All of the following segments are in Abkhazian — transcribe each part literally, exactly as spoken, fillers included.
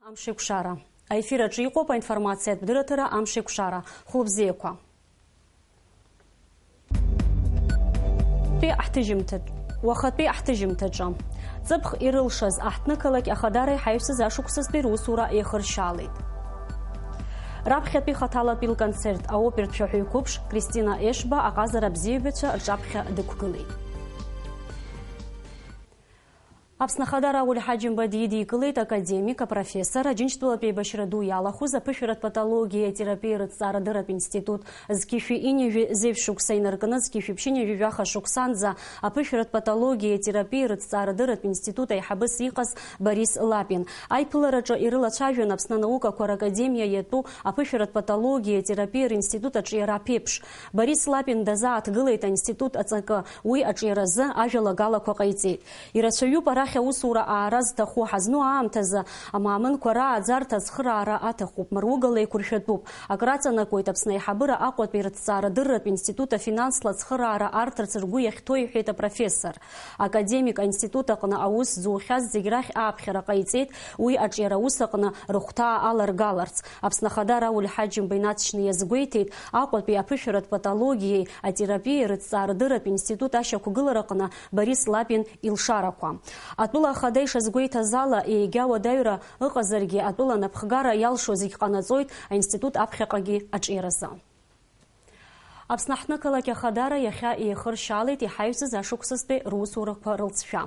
Амшеикәшара. Аефир аҿы иҟоуп аинформациатә дырраҭара Амшеикәшара. Хәылбзиақәа. Уахатәи ҳҭыжьымҭаҿ. Уахатәи ҳҭыжьымҭаҿы. Ҵыԥх ирылшаз аҳҭнықалақь Ахадара иҳаҩсыз ашықәсазтәи русура еихыршьаалеит. Раԥхьатәи хаҭалатәи лконцерт аопертә шәаҳәаҩ қәыԥш Кристина Ешба аҟазара абзиабацәа рҿаԥхьа дықәгылеит. Аԥсны Ахадара Ауль Ҳаџьымба дидикылеит академик, апрофессор, Аџьынџьтәылатә еибашьра ду иалахәыз аԥышәаратә патологиа атерапиа рыҭҵаарадырратә институт зқьышәи ҩынҩажәи зеижә шықәса инаркны зқьышәи ԥшьынҩажәи жәаха шықәсанӡа аԥышәаратә патологиа атерапиа рыҭҵаарадырратә институт аиҳабыс иҟаз Борис Лапин. Аиԥылараҿы ирылацәажәон Аԥсны анаукақәа ракадемиа иатәу аԥышәаратә патологиа атерапиа ринститут аҿиара аԥеиԥш. Борис Лапин дазааҭгылеит аинститут аҵакы, уи аҿиаразы ажәалагалақәа ҟаиҵеит. Ирацәаҩуп арахь аусура аара зҭаху ҳазну аамҭазы амаамынқәа рааӡарҭа ацхыраара аҭахуп, мыругала еиқәыршәатәуп. Акраҵанакуеит Аԥсны аиҳабыра Аҟәатәи рыҭҵаарадырратә институт афинансла ацхыраара арҭарц ргәы иахьҭоу, иҳәеит апрофессор. Академик аинститут аҟны аус зухьаз зегь рахь ааԥхьара ҟаиҵеит, уи аҿиара аус аҟны рыхәҭаа аларгаларц. Аԥсны Ахадара Ауль Ҳаџьымба инаҵшьны иазгәеиҭеит, Аҟәатәи аԥышәаратә патологиеи атерапиеи рыҭҵаарадырратә институт ашьақәгылараҟны Борис Лапин илшарақәа. Атәыла ахада ишазгәеиҭаз ала, егьа уадаҩра ыҟазаргьы, атәыла анапхгара иалшо зегь ҟанаҵоит аинститут аԥхьаҟагьы аҿиаразы. Аԥсны аҳҭнықалақь Ахадара иахьа еихыршьаалеит иҳаҩсыз ашықәсазтәи русурақәа рылҵшәа.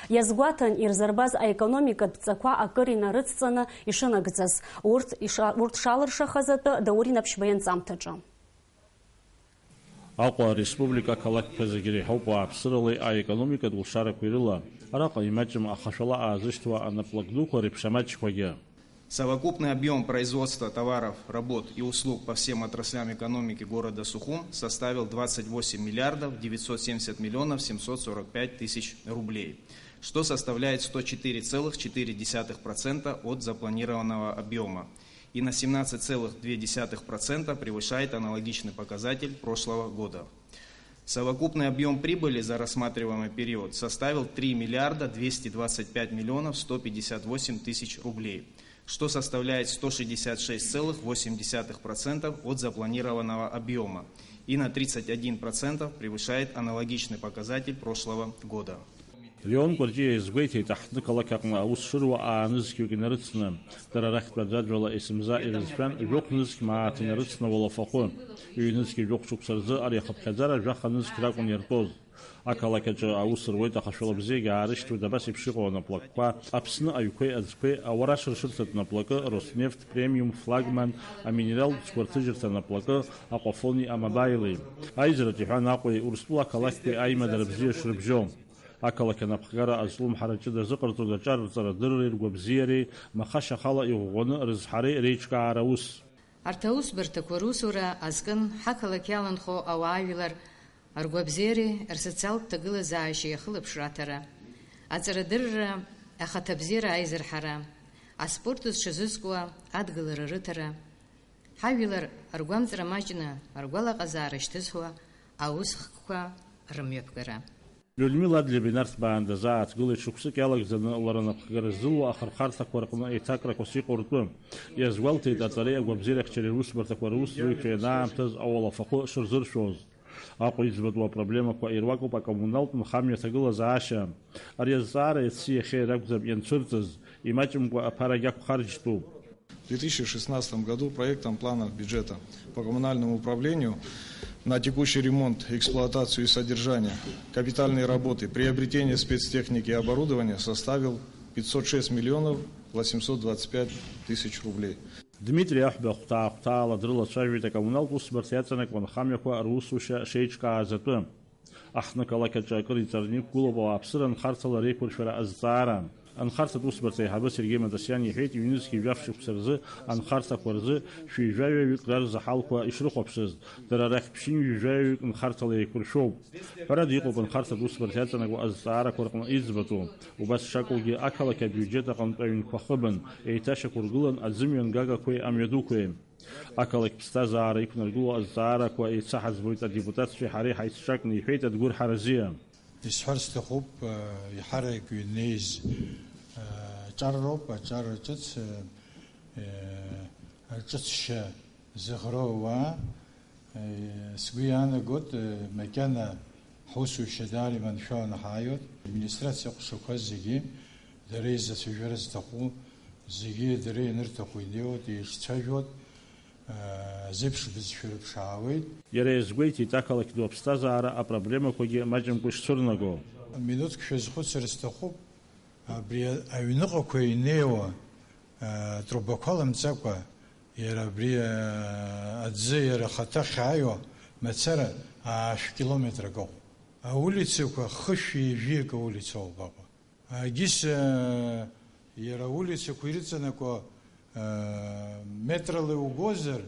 Иазгәаҭан ирзырбаз аекономикатә ҵақәа акыр инарыцҵаны ишынагӡаз, урҭ иша-, урҭ шалыршахаз атәы Даур Инаԥшьба ианҵамҭаҿы. Аҟәа ареспублика ақалақьқәа зегьы иреиҳауп ауааԥсыралеи аекономикатә лшарақәеи рыла. Араҟа имаҷым ахашәала аазышьҭуа анаплак дуқәа реиԥш амаҷқәагьы. Совокупный объём производства товаров, работ и услуг по всем отраслям экономики города Сухум составил двадцать восемь миллиардов девятьсот семьдесят миллионов семьсот сорок пять тысяч рублей, что составляет сто четыре целых четыре десятых процента от запланированного объёма и на семнадцать целых две десятых процента превышает аналогичный показатель прошлого года. Совокупный объём прибыли за рассматриваемый период составил три миллиарда двести двадцать пять миллионов сто пятьдесят восемь тысяч рублей, что составляет сто шестьдесят шесть целых восемь десятых процента от запланированного объёма и на тридцать один процент превышает аналогичный показатель прошлого года. Леон Кәарҷиа иазгәеиҭеит, аҳҭнықалақь аҟны аус шыруа аа нызқьҩык инарыцны, дара рахьтә аӡәаӡәала есымза ирызшәан, жәохә нызқь мааҭ инарыцны ауалафахәы, ҩ-нызқьи жәохә шықәса рзы ари ахыԥхьаӡара жәаха нызқь ракәын иартәоз. Ақалақь аҿы аус руеит, ахашәала бзиагьы аарышьҭуеит абас еиԥш иҟоу анаплакқәа, Аԥсны аҩқәеи аӡқәеи, ауара шыршырҭатә наплакы, Роснефть, Премиум, Флагман, аминералтә цқәа рҭыжьырҭа наплакы, Аҟәафони Амобаили. Аизараҿ иҳәан Аҟәеи Урыстәыла ақалақьқәеи аимадара бзиа шрыбжьоу. Ақалақь анапхгара азҿлымҳара ҷыда азыҟарҵоз аҿар рҵарадырреи ргәабзиареи, маха-шьахала иӷәӷәаны рызҳареи реиҿкаара аус. Арҭ аусбарҭақәа русура азкын ҳақалақь иаланхо ауаажәлар ргәабзиареи рсоциалтә ҭагылазаашьеи ахылаԥшра аҭара, аҵарадырра, ахаҭабзиара аизырҳара, аспорт зҽазызкуа адгылара рыҭара, ҳажәлар ргәамҵра маҷны ргәалаҟазаара шьҭызхуа аусхкқәа рымҩаԥгара. Людмила Адлеиба инарҭбаан дазааҭгылеит шықәсык иалагӡаны лара напхгара зылуа ахырхарҭақәа рҟны еиҭакрақәас иҟоу ртәы. Иазгәалҭеит аҵареи агәабзиарахьчареи русбарҭақәа русзуҩцәа ианаамҭаз ауалафахәы шырзыршәоз. Аҟәа иӡбатәу апроблемақәа ируакуп акоммуналтә нхамҩа аҭагылазаашьа. Ари азҵаара иаци иахьеи ракәӡам ианцәырҵыз, имаҷымкәа аԥарагь ақәхарџьтәуп. В две тысячи шестнадцатом году проектом плана бюджета по коммунальному управлению на текущий ремонт, эксплуатацию и содержание, капитальные работы, приобретение спецтехники и оборудования составил пятьсот шесть миллионов восемьсот двадцать пять тысяч рублей. Дмитри Аҳәба ахәҭаа-ахәҭаала дрылацәажәеит акоммуналтә усбарҭа иаҵанакуа анхамҩақәа русушьа шеиҿкааз атәы. Аҳҭнықалақь аҿы акыр иҵарны иқәгылоуп ауааԥсыра анхарҭала реиқәыршәара азҵаара. Анхарҭатә усбарҭа аиҳабы Сергеи Матасиан иҳәеит, ҩнызқьи жәаф шықәса рзы анхарҭақәа рзы шәи жәаҩаҩык рарзаҳалқәа ишрыхәаԥшыз, дара рахь ԥшьынҩажәаҩык нхарҭала еиқәыршәоуп. Ҳәарада, иҟоуп анхарҭатә усбарҭа иаҵанакуа азҵаарақәа рҟны иӡбатәу. Убас шакәугьы, ақалақь абиуџьет аҟынтә аҩнқәа хыбын, еиҭашьақәыргылан аӡымҩангагақәеи амҩадуқәеи. Ақалақь ԥсҭазаара иқәнаргыло азҵаарақәа еицаҳаӡбоит адепутатцәеи ҳареи ҳаицҿакны, иҳәеит Адгәыр Ҳаразиа. Исҳәар сҭахуп, еиҳарак ҩнеиз аҿар роуп, аҿар ҿыц Аҿыцшьа зыӷроу ауаа, сгәы иаанагоит, макьана ҳусушьа даара иманшәаланы ҳааиуеит. Администрациа аҟәшақәа зегьы дара изацәажәара зҭаху, зегьы дара ианырҭаху инеиуеит, еицәажәоит, зеиԥш бызшәа рыԥшаауеит. Иара иазгәеиҭеит ақалақь ду аԥсҭазаара апроблемақәагьы маҷымкәа ишцәырнаго. Минуҭк шәазхәыцыр сҭахуп, абри аҩныҟақәа инеиуа, трубақәа ламҵакәа, иара абри, аӡы иара ахаҭа ахьааиуа мацара аашә километрак ыҟоуп. Аулицақәа хышәи ҩажәи акы аулица ауп Аҟәа. Агьыс, иара аулицақәа ирыҵанакуа, метрала иугозар,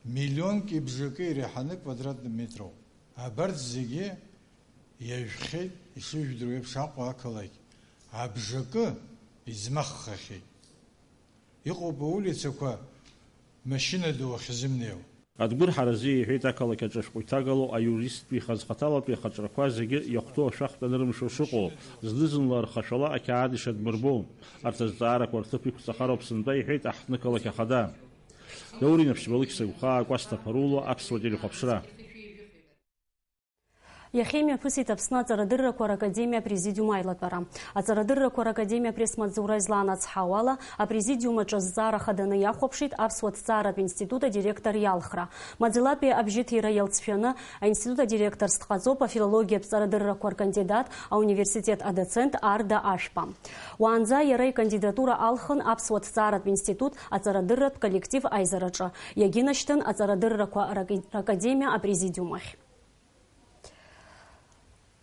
миллионки бжаки иреиҳаны квадратный метроуп. Абарҭ зегьы иажәхьеит, ишыжәдыруа еиԥш, Аҟәа ақалақь абжакы иӡмаххахьеит. Иҟоуп аулицақәа машьына ду ахьзымнеиуа. Адгәыр Ҳаразиа иҳәеит ақалақь аҿы ашәҟәы иҭагалоу аиуристтә ихазхаҭалатәи ахаҿрақәа зегьы иахәҭоу ашәахтә анырымшо шыҟоу, зны-зынла рхашәала ақьаад ишадмырбо. Арҭ азҵаарақәа рҭыԥ иқәҵахароуп сынтәа, иҳәеит аҳҭнықалақь ахада. Даур Инаԥшьба, Алықьса Гәхаа, Кәасҭа Ԥаруло, Аԥсуа телехәаԥшра. Иахьа имҩаԥысит Аԥсны аҵарадыррақәа ракадемиа апрезидиум аилатәара. Аҵарадыррақәа ракадемиа апресс-маҵзура излаанацҳауала, апрезидиум аҿы азҵаара хаданы иахәаԥшит Аԥсуа ҭҵааратә институт адиректор иалхра. Маӡалатәи абжьыҭира иалҵшәаны аинститут адиректорс дҟаҵоуп афилологиатә ҵарадыррақәа ркандидат, ауниверситет адоцент Арда Ашәба. Уаанӡа иара икандидатура алхын Аԥсуа ҭҵааратә институт аҵарадырратә коллектив аизараҿы, иагьынашьҭын аҵарадыррақәа раки-, ракадемиа апрезидиум ахь.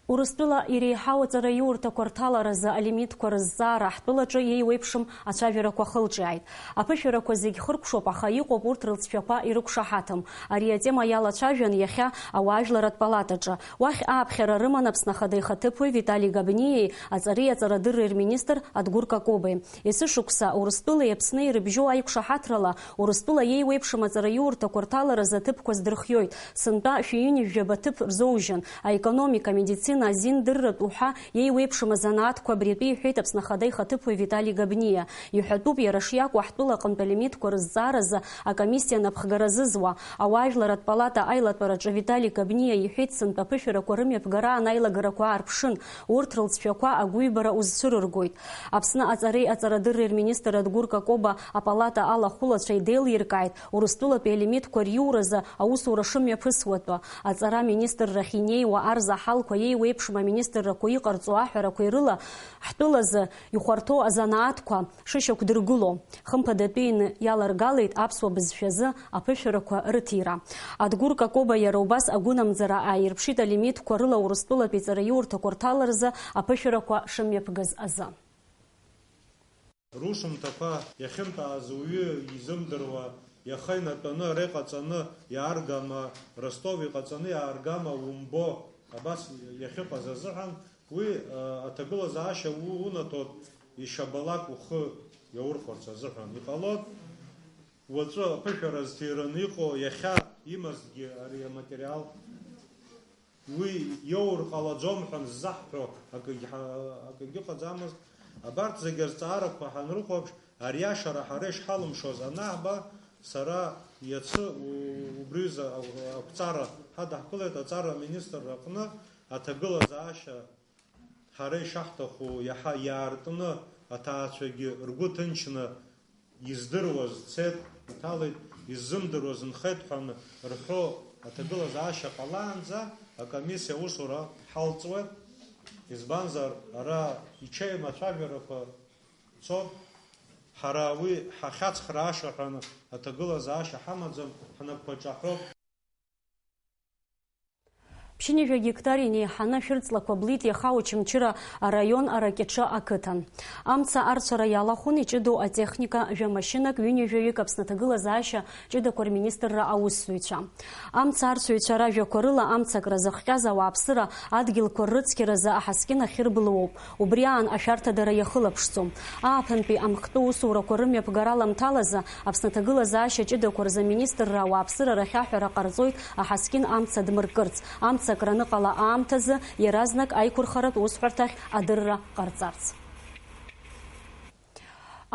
Урыстәыла иреиҳау аҵараиурҭақәа рҭаларазы алимитқәа рызҵаара ҳтәылаҿы иеиуеиԥшым ацәажәарақәа хылҿиааит. Аԥышәарақәа зегь хыркәшоуп, аха иҟоуп урҭ рылҵшәақәа ирықәшаҳаҭым. Ари атема иалацәажәан иахьа ауаажәларратә палатаҿы. Уахь ааԥхьара рыман Аԥсны Ахада ихаҭыԥуаҩ Витали Габниеи аҵареи аҵарадырреи рминистр Адгәыр Какобеи. Есышықәса Урыстәылеи Аԥсни ирыбжьоу аиқәшаҳаҭрала Урыстәыла иеиуеиԥшым аҵараиурҭақәа рҭаларазы аҭыԥқәа здырхиоит. Сынтәа шәи ҩынҩажәаба ҭыԥ рзоужьын, аекономика, амедицина, азин дырратә уҳәа иеиуеиԥшым азанааҭқәа абри атәы иҳәеит Аԥсны Ахада ихаҭыԥуаҩ Витали Габниа. Иҳәатәуп, иара шиакәу ҳтәыла аҟынтә алимитқәа рызҵааразы акомиссиа напхгара зызуа. Ауаажәларратә палата аилатәараҿы Витали Габниа иҳәеит, сынтәа аԥышәарақәа рымҩаԥгараан аилагарақәа аарԥшын, урҭ рылҵшәақәа агәыҩбара узцәырыргоит. Аԥсны аҵареи аҵарадырреи рминистр Адгәыр Какоба апалата алахәылацәа идеилиркааит Урыстәылатәи алимитқәа риуразы аусура шымҩаԥысуатәы. Аҵара аминистррахь инеиуа арзаҳалқәа иеиуеиԥшым аминистррақәа иҟарҵо аҳәарақәеи рыла, ҳтәылазы ихәарҭоу азанааҭқәа шышьақәдыргыло, хымԥадатәины иаларгалеит аԥсуа бызшәазы аԥышәарақәа рыҭира. Адгәыр Какоба иара убас агәынамӡара ааирԥшит алимитқәа рыла Урыстәылатәи ҵараиурҭақәа рҭаларазы аԥышәарақәа шымҩаԥгаз азы. Русумҭақәа иахьынтәааз уаҩы изымдыруа, иаха инатәаны ара иҟаҵаны иааргама, Ростов иҟаҵаны иааргама умбо, абас иахьыҟаз азыҳәан, уи, а, аҭагылазаашьа у-, унаҭоит, ишабалак ухы иаурхәарц азыҳәан. Иҟалоит, уаҵәы аԥышәара зҭираны иҟоу иахьа имазҭгьы ари аматериал. Уи иоур ҟалаӡом ҳәа ззаҳҳәо акгьы ҳа-, акгьы ыҟаӡамызт. Абарҭ зегьы азҵаарақәа ҳанрыхәаԥш, ариашара ҳара ишҳалымшоз анаҳба, сара иацы у-, убри рзы ақәҵара ҳадаҳкылеит аҵара аминистрра аҟны, аҭагылазаашьа ҳара ишаҳҭаху иаҳа иаартны, аҭаацәагьы ргәы ҭынчны издыруаз цеит, иҭалеит, иззымдыруаз нхеит ҳәа рҳәо аҭагылазаашьа ҟалаанӡа акомиссиа аусура ҳалҵуеит. Избанзар, ара ичеим ацәажәарақәа цоуп. Ҳара уи ҳахьацхрааша ҳәа аҭагылазаашьа ҳамаӡам, ҳнапқәа ҿаҳәоуп. Ԥшьынҩажәа гектар инеиҳаны шәырҵлақәа блит иаха Очамчыра араион Аракьаҿы ақыҭан. Амца арцәара иалахәын иҷыдоу атехника, жәамашьынак, ҩынҩажәаҩык Аԥсны аҭагылазаашьа ҷыдақәа рминистрра аусзуҩцәа. Амца арцәаҩцәа ражәақәа рыла, амца акра зыхҟьаз ауааԥсыра адгьылқәа ррыцқьаразы аҳаскьын ахьырблуоуп. Убри аан ашәарҭадара иахылаԥшӡом. Ааԥынтәи амхтәы усурақәа рымҩаԥгара аламҭалазы Аԥсны аҭагылазаашьа ҷыдақәа рзы аминистрра ауааԥсыра рахь аҳәара ҟарҵоит аҳаскьын амца дмыркырц, амца акраныҟала аамҭазы иаразнак аиқәырхаратә усҳәарҭахь адырра ҟарҵарц.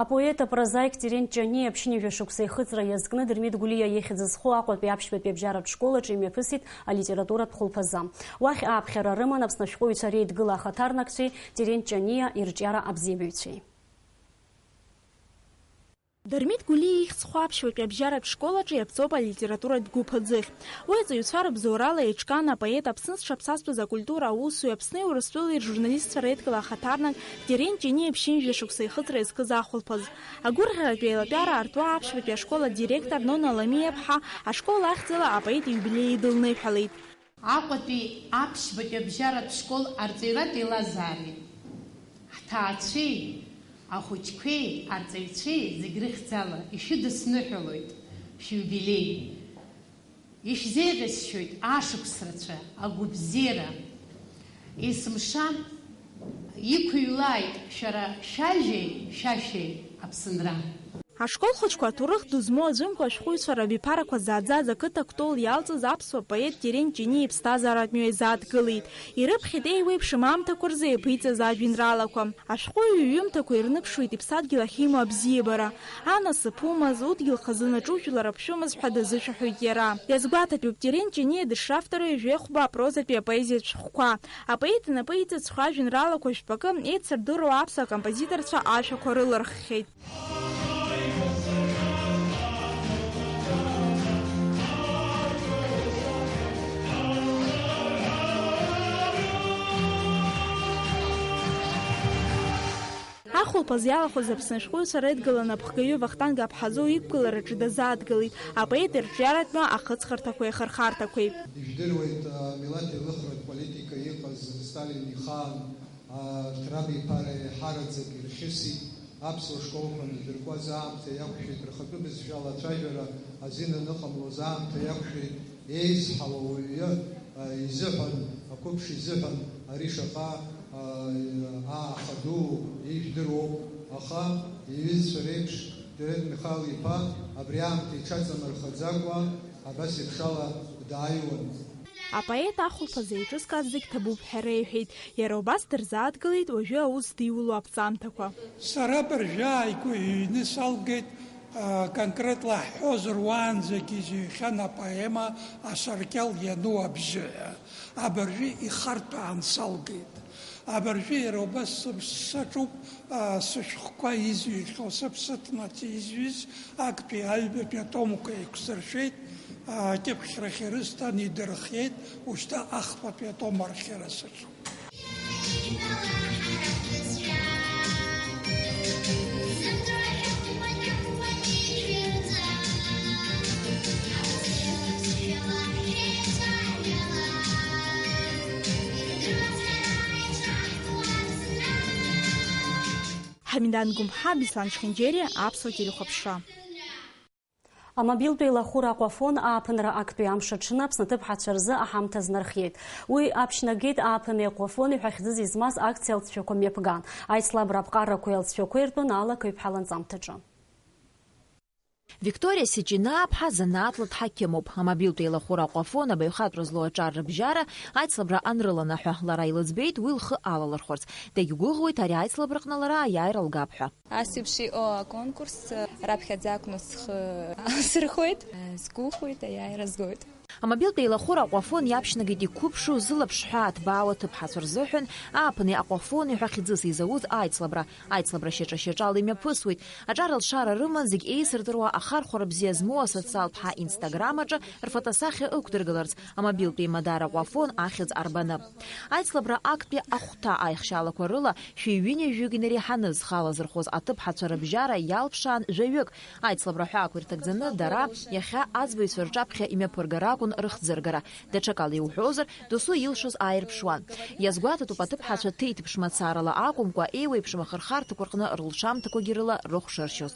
Апоет, апрозаик Терент Ҷаниа ԥшьынҩажәа шықәса ихыҵра иазкны Дырмит Гәлиа ихьӡ зху Аҟәатәи аԥшьбатәи абжьаратә школ аҿы имҩаԥысит алитературатә хәылԥазы. Уахь ааԥхьара рыман Аԥсны ашәҟәыҩҩцәа реидгыла ахаҭарнакцәеи Терент Ҷаниа ирҿиара абзиабаҩцәеи. Дырмит Гәлиа ихьӡ зху аԥшьбатәи абжьаратә школ аҿы иаԥҵоуп алитературатә гәыԥ аӡыхь. Уи аҵаҩцәа рыбзоурала еиҿкаан апоет, Аԥсны зҽаԥсазтәыз акультура аусуҩы, Аԥсни Урыстәылеи ржурналистцәа реидгыла ахаҭарнак Терент Ҷаниа ԥшьынҩажәа шықәса ихыҵра иазкыз ахәылԥаз. Агәырӷьаратә еилатәара артуа аԥшьбатәи ашкол адиректор Нона Ламиа-ԥҳа ашкол ахьӡала апоет ииубилеи идылныҳәалеит. Аҟәатәи аԥшьбатәи абжьаратә школ арҵаҩратә еилазаареи, ҳҭаацәеи, ахәыҷқәеи, арҵаҩцәеи зегь рыхьӡала ишәыдысныҳәалоит шәиубилеи. Ишәзеиӷьасшьоит ашықәс рацәа, агәабзиара. Есымша иқәыҩлааит шәара шәажәеи шәашәеи Аԥсынра. Ашкол хәыҷқәа аҭоурых ду змоу аӡәымкәа ашәҟәыҩҩцәа рабиԥарақәа зааӡаз ақыҭа Кәтол иалҵыз аԥсуа поет Терент Ҷаниа иԥсҭазааратә мҩа изааҭгылеит. Ирыԥхьеит еиуеиԥшым аамҭақәа рзы иаԥиҵаз ажәеинраалақәа. Ашәҟәыҩҩы иҩымҭақәа ирныԥшуеит иԥсадгьыл ахь имоу абзиабара. Анасыԥ умаз, удгьыл хазы наҿу жәлар аԥшәымаз ҳәа дазышәаҳәоит иара. Иазгәаҭатәуп Терент Ҷаниа дышравтору ҩажәи хәба апрозатәи апоезиатә шәҟәқәа. Апоет инапы иҵыҵху ажәеинраалақәа жәпакы еицырдыруа аԥсуа композиторцәа ашәақәа рылырххьеит. Ахәылԥаз иалахәыз Аԥсны ашәҟәыҩҩцәа реидгыла напхгаҩы Вахтанг Аԥҳазоу иқәгылараҿы дазааҭгылеит, апоет ирҿиаратә мҩа ахыҵхырҭақәеи ахырхарҭақәеи. Ижәдыруеит, амилаҭ еилыхратә политика иҟаз Сталин ихаан, арҭ рабиԥара еиҳараӡак ирхьысит, аԥсуа школқәа надыркуаз аамҭа иақәшәеит, рхатәы бызшәала ацәажәара азин аныҟамлоз аамҭа иақәшәеит, еизҳауа уаҩы, а, изыҳәан, ақәыԥш изыҳәан ари шаҟа, а, ааха дуу ижәдыруоуп, аха иҩызцәа реиԥш Терент Михаил-иԥа абри аамҭа иҽаҵанархаӡакәа абас еиԥшала дааиуан. Апоет ахәылԥазы еиҿызкааз зегь ҭабуп ҳәа реиҳәеит. Иара убас дырзааҭгылеит уажәы аус зыдиуло аԥҵамҭақәа. Сара абыржәы ааигәа иҩны салгеит, а, конкретла ҳҳәозар, уаанӡагьы изыҩхьан апоема Асаркьал иану абжьы ҳәа. Абыржәы ихартәаан салгеит. Абыржәы иара убас сыԥсы саҿуп, а, сышәҟәқәа изҩхьоу, сыԥсы ҭнаҵы изҩыз актәи аҩбатәи атомқәа еиқәсыршәеит, а, акьыԥхьрахь ирысҭан, идырхиеит, ушьҭа ахԥатәи атом архиара саҿуп. Ҳамидан Гәымҳа, Беслан Чхинџьери, Аԥсуа телехәаԥшра. Амобилтә еилахәыра Аҟәафон ааԥынра актәи амш аҽны Аԥсны аҭыԥҳацәа рзы аҳамҭа знархиеит. Уи аԥшьнагеит ааԥыни Аҟәафони ҳәа хьӡы зызмаз акциа алҵшәақәа мҩаԥган. Аицлабра аԥҟарақәеи алҵшәақәеи ртәы Наала Қаҩԥҳа ланҵамҭаҿы. Викториа Сиҷинааԥҳа занааҭла дҳақьымуп. Амобилтә еилахәыра Аҟәафон абаҩхатәра злоу аҿар рыбжьара аицлабра анрыланаҳәа, лара илыӡбеит уи лхы алалырхәырц. Дагьгәыӷуеит ари аицлабраҟны лара аиааира лгап ҳәа. Ас еиԥш иҟоу аконкурс раԥхьаӡа акәны схы аласырхәуеит. Сгәыӷуеит, аиааира згоит. Амобилтә еилахәыра Аҟәафон иаԥшьнагеит иқәыԥшу, зылаԥш ҳәаа ҭбаау аҭыԥҳацәа рзыҳәан ааԥыни Аҟәафони ҳәа хьӡыс изауз аицлабра. Аицлабра шьаҿа-шьаҿала имҩаԥысуеит. Аҿар алшара рыман зегь еисырдыруа ахархәара бзиа змоу асоциалтә ҳа Instagram аҿы рфотосахьа ықәдыргыларц, амобилтә еимадара Аҟәафон ахьӡ арбаны. Аицлабра актәи ахәҭа аихшьалақәа рыла шәи ҩынҩажәижәҩык инареиҳаны зхы алазырхәыз аҭыԥҳацәа рыбжьара иалԥшаан жәаҩык. Аицлабра ҳәаақәа ирҭагӡаны дара иахьа аӡбаҩцәа рҿаԥхьа имҩаԥыргара акәын рыхьӡыргара. Даҽакала иуҳәозар, досу илшоз ааирԥшуан. Иазгәаҭатәуп аҭыԥҳацәа ҭеиҭыԥш мацарала акәымкәа, еиуеиԥшым ахырхарҭақәа рҟны рылшамҭақәагьы рыла рыхәша ршьоз.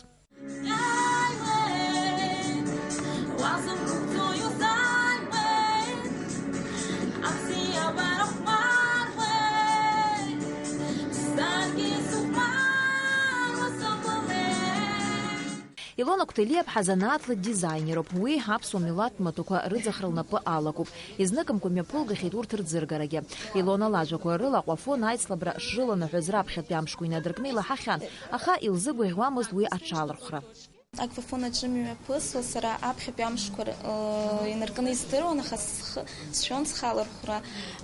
Илона Кәтелиаԥҳа занааҭла дизаинеруп. Уи аԥсуа милаҭтә маҭәақәа рыӡахра лнапы алакуп. Изныкымкәа мҩаԥылгахьеит урҭ рӡыргарагьы. Илона лажәақәа рыла Аҟәафон аицлабра шрыланаҳәоз раԥхьатәи амшқәа инадыркны илаҳахьан, аха илзыгәаӷьуамызт уи аҽалархәра. Аҟәафон аҿы мҩаԥысуа сара аԥхьатәи амшқәа р-, ы, инаркны издыруан, аха схы сшәон схалархәра,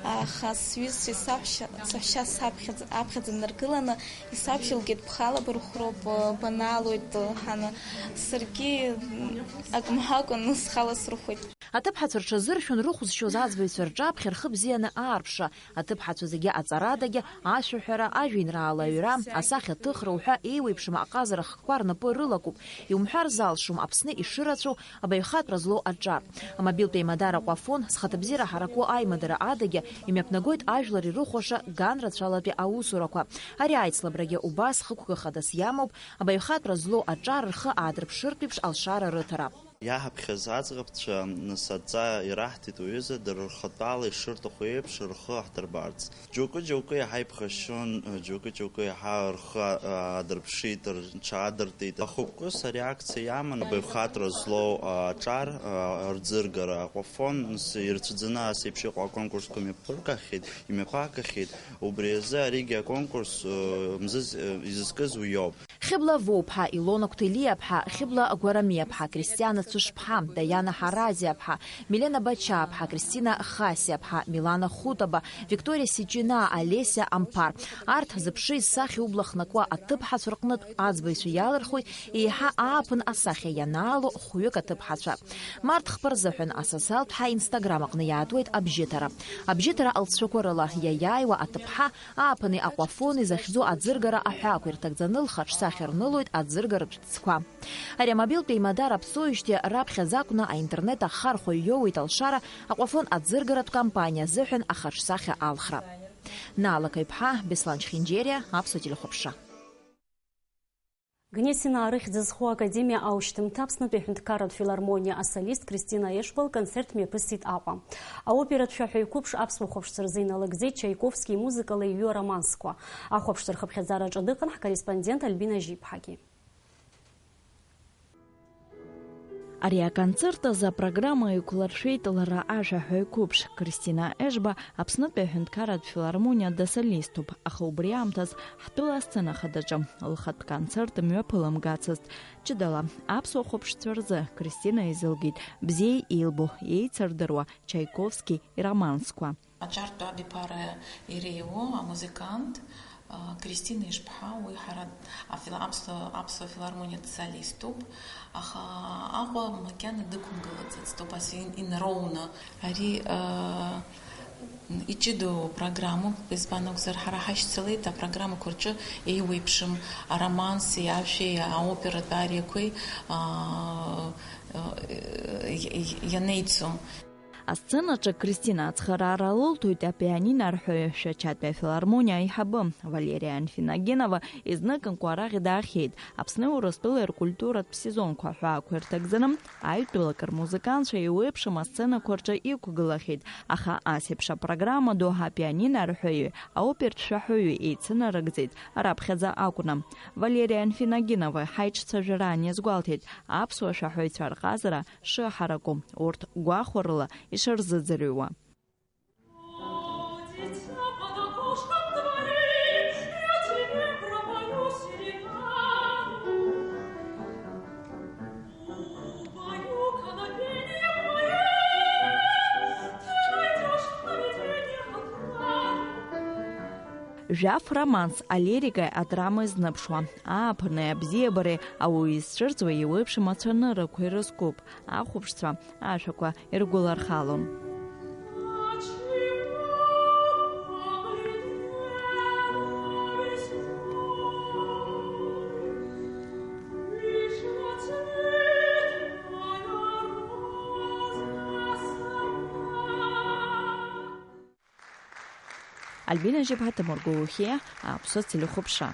аха сҩызцәеи саҳәшьа, саҳәшьа саԥхьаӡа, аԥхьаӡа днаргыланы исаԥхьалгеит, бхала бырхәроуп, ы, банаалоит, ы, ҳәаны. Саргьы, м, ак мҳәакәан, схала срыхәеит. Аҭыԥҳацәа рҽазыршәон рыхәзшьоз аӡбаҩцәа рҿаԥхьа рхы бзианы аарԥшра, аҭыԥҳацәа зегьы аҵарадагьы, ашәаҳәара, ажәеинраала аҩра, асахьаҭыхра уҳәа еиуеиԥшым аҟазара хкқәа рнапы рылакуп. Иумҳәар залшом Аԥсны ишырацәоу абаҩхатәра злоу аҿар. Амобилтә еимадара Аҟәафон, зхаҭабзиара ҳараку аимадара адагьы, имҩаԥнагоит ажәлар ирыхәаша ганрацәалатәи аусурақәа. Ари аицлабрагьы убас хықәкы хадас иамоуп, абаҩхатәра злоу аҿар рхы аадырԥшыртә еиԥш алшара рыҭара. Иаҳаԥхьаз аӡӷабцәа, нас, адҵа ираҳҭеит уҩыза, дара рхатәала ишырҭаху еиԥш рхы аҳдырбарц. Џьоукы-џьоукы иаҳа иԥхашьон, џьоукы-џьоукы иаҳа рхы, а, аадырԥшит, рҽаадыртит. Ахықәкыс ареакциа иаман абаҩхатәра злоу, а, аҿар, а, рӡыргара. Аҟәафон, нас, ирцәаӡаны ас еиԥш иҟоу аконкурсқәа мҩаԥыргахьеит, имҩаԥаагахьеит. Убри азы аригьы аконкурс, а, мзыз, а, изызкыз уиоуп. Хьыбла Воуԥҳа, Илона Кәтелиаԥҳа, Хьыбла Гәарамиаԥҳа, Кристиана Цәышԥҳа, Даиана Ҳаразиаԥҳа, Милена Бачааԥҳа, Кристина Хасиаԥҳа, Милана Хутаба, Викториа Сиҷинаа, Олеся Амԥар. Арҭ зыԥши зсахьеи убла хнакуа аҭыԥҳацәа рҟнытә аӡбаҩцәа иалырхуеит еиҳа ааԥын асахьа ианаало хәҩык аҭыԥҳацәа. Март хԥа рзыҳәан асоциалтә ҳа Instagram аҟны иаатуеит абжьыҭара. Абжьыҭара алҵшәақәа рыла иаиааиуа аҭыԥҳа, ааԥыни аҟәафони захьӡу аӡыргара аҳәаақәа ирҭагӡаны лхаҿсахьа рнылоит аӡыргаратә ҵқәа. Ари амобилтә еимадара аԥҵоижьҭеи раԥхьаӡа акәны аинтернет ахархәаҩ иоуеит алшара Аҟәафон аӡыргаратә кампаниа азыҳәан ахаҿсахьа алхра. Наала Қаҩԥҳа, Беслан Чхинџьериа, Аԥсуа телехәаԥшра. Гнесинаа рыхьӡ зху Академиа аушьҭымҭа Аԥснытәи аҳәынҭқарратә филармониа асолист Кристина Ешба лконцерт мҩаԥысит Аҟәа. Аоператә шәаҳәаҩ қәыԥш аԥсуа хәаԥшцәа рзы иналагӡеит Чаиковски имузыкала иҩу аромансқәа. Ахәаԥшцәа рхыԥхьаӡараҿы дыҟан ҳкорреспондент Альбина Жиԥҳагьы. Ари аконцерт азы апрограмма еиқәларшәеит лара ашәаҳәаҩ қәыԥш. Кристина Ешба Аԥснытәи аҳәынҭқарратә филармониа дасолиступ, аха убри аамҭаз ҳтәыла асцена хадаҿы лхатә концерт мҩаԥылымгацызт. Ҷыдала аԥсуа хәаԥшцәа рзы Кристина изылгеит бзиа илбо, еицырдыруа Чаиковски иромансқәа. Аҿартә абиԥара иреиуоу амузыкант, а, Кристина Ишԥҳа, уи ҳара афила-, аԥсуа, аԥсуа филармониатә солиступ, аха Аҟәа макьана дықәымгылаӡацт, убас ин-, инароуны. Ари, а, иҷыдоу программоуп, избан акәзар, ҳара ҳашьцылеит апрограммақәа рҿы еиуеиԥшым ароманси, ашәеи, аоператә ариақәеи, а, а, иа-, иа-, ианеицу. Асценаҿы Кристина ацхыраара лылҭоит апианино арҳәаҩы, Шәачатәи афилармониа аиҳабы Валериа Анфиногенова изныкымкәа араҟа даахьеит. Аԥсни Урыстәылеи ркультуратә сезонқәа аҳәаақәа ирҭагӡаны, аҩтәылак рмузыкантцәа еиуеиԥшым асценақәа рҿы иқәгылахьеит, аха ас еиԥш апрограмма ду апианино арҳәаҩи аопертә шәаҳәаҩи еицынарыгӡеит раԥхьаӡа акәны. Валериа Анфиногенова ҳаиҿцәажәараан иазгәалҭеит аԥсуа шәаҳәаҩцәа рҟазара шыҳараку, урҭ гәахәарыла ишырзыӡырҩуа. Жәаф романс алирикаи адрамеи зныԥшуа, ааԥыни абзиабареи ауаҩы изцәырҵуа еиуеиԥшым ацәаныррақәа ирызкуп. Ахәаԥшцәа ашәақәа иргәылархалон. Альбина Жьыбҳа, Ҭамыр Гәылухиа, Аԥсуа телехәаԥшра.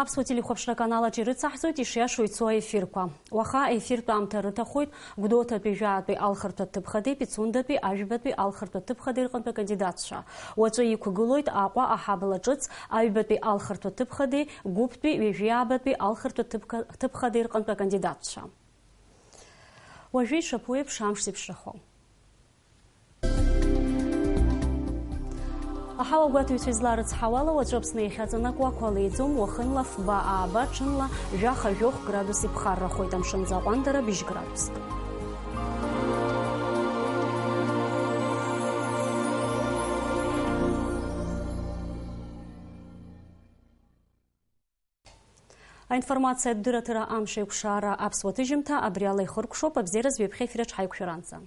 Аԥсуа телехәаԥшра аканал аҿы ирыцаҳҵоит ишиашоу ицо аефирқәа. Уаха аефиртә аамҭа рыҭахоит Гәдоуҭатәи жәаатәи алхырҭәа ҭыԥхадеи Пицундатәи ажәбатәи алхырҭәа ҭыԥхадеи рҟынтә акандидатцәа. Уаҵәы иқәгылоит Аҟәа аҳабла ҿыц аҩбатәи алхырҭәа ҭыԥхадеи Гәыԥтәи ҩажәиаабатәи алхырҭәа ҭыԥха-, ҭыԥхадеи рҟынтә акандидатцәа. Уажәы ишаԥу еиԥш амш зеиԥшрахо. Аҳауа гәаҭаҩцәа изларыцҳауала, уаҵәы Аԥсны иахьаҵанакуа ақәа леиӡом, уахынла фба-ааба, ҽынла жәаха-жәохә градус иԥхаррахоит, амшынӡы аҟәандара быжь градуск. Аинформациатә дырраҭара амш еиқәшара аԥсуа ҭыжьымҭа абри ала ихыркәшоуп, абзиараз ҩаԥхьа ефир аҿ ҳаиқәшәаранӡа.